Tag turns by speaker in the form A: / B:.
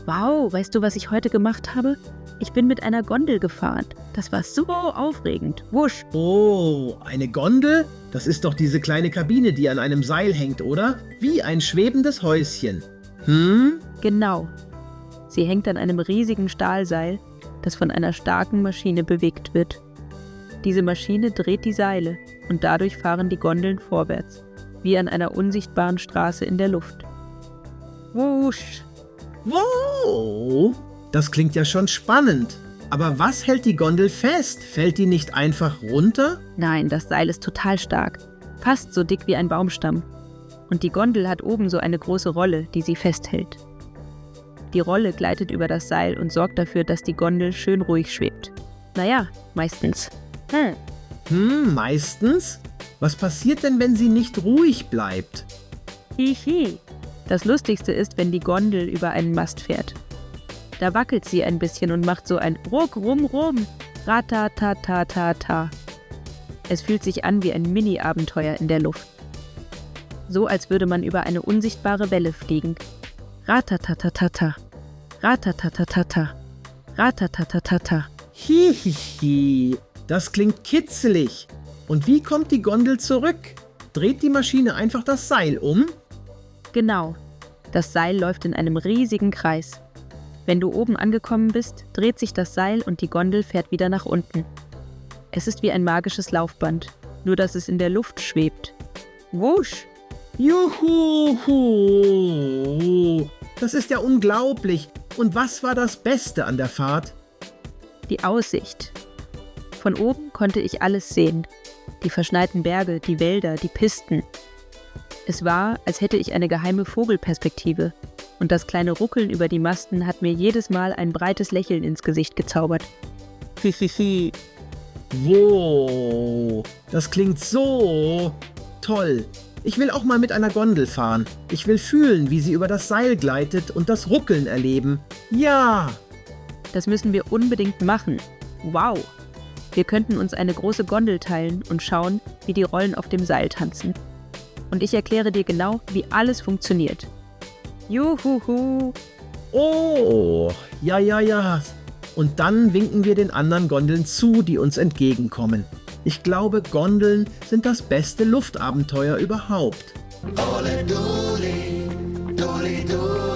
A: Wow, weißt du, was ich heute gemacht habe? Ich bin mit einer Gondel gefahren. Das war so aufregend. Wusch.
B: Oh, eine Gondel? Das ist doch diese kleine Kabine, die an einem Seil hängt, oder? Wie ein schwebendes Häuschen.
A: Genau. Sie hängt an einem riesigen Stahlseil, das von einer starken Maschine bewegt wird. Diese Maschine dreht die Seile und dadurch fahren die Gondeln vorwärts, wie an einer unsichtbaren Straße in der Luft. Wusch!
B: Wow, das klingt ja schon spannend. Aber was hält die Gondel fest? Fällt die nicht einfach runter?
A: Nein, das Seil ist total stark, fast so dick wie ein Baumstamm. Und die Gondel hat oben so eine große Rolle, die sie festhält. Die Rolle gleitet über das Seil und sorgt dafür, dass die Gondel schön ruhig schwebt. Naja, meistens.
B: Meistens? Was passiert denn, wenn sie nicht ruhig bleibt?
A: Hihi. Das Lustigste ist, wenn die Gondel über einen Mast fährt. Da wackelt sie ein bisschen und macht so ein Ruck, rum, rum, ratatatata. Es fühlt sich an wie ein Mini-Abenteuer in der Luft. So als würde man über eine unsichtbare Welle fliegen. Ratatatata, ratatatata, ratatatata.
B: Hihihi, das klingt kitzelig. Und wie kommt die Gondel zurück? Dreht die Maschine einfach das Seil um?
A: Genau, das Seil läuft in einem riesigen Kreis. Wenn du oben angekommen bist, dreht sich das Seil und die Gondel fährt wieder nach unten. Es ist wie ein magisches Laufband, nur dass es in der Luft schwebt. Wusch!
B: Juhu! Das ist ja unglaublich. Und was war das Beste an der Fahrt?
A: Die Aussicht. Von oben konnte ich alles sehen. Die verschneiten Berge, die Wälder, die Pisten. Es war, als hätte ich eine geheime Vogelperspektive. Und das kleine Ruckeln über die Masten hat mir jedes Mal ein breites Lächeln ins Gesicht gezaubert.
B: Hihihi. Wow, das klingt so toll. Ich will auch mal mit einer Gondel fahren. Ich will fühlen, wie sie über das Seil gleitet und das Ruckeln erleben. Ja!
A: Das müssen wir unbedingt machen. Wow! Wir könnten uns eine große Gondel teilen und schauen, wie die Rollen auf dem Seil tanzen. Und ich erkläre dir genau, wie alles funktioniert. Juhuhu!
B: Oh, ja. Und dann winken wir den anderen Gondeln zu, die uns entgegenkommen. Ich glaube, Gondeln sind das beste Luftabenteuer überhaupt.
C: Ole duli, duli duli.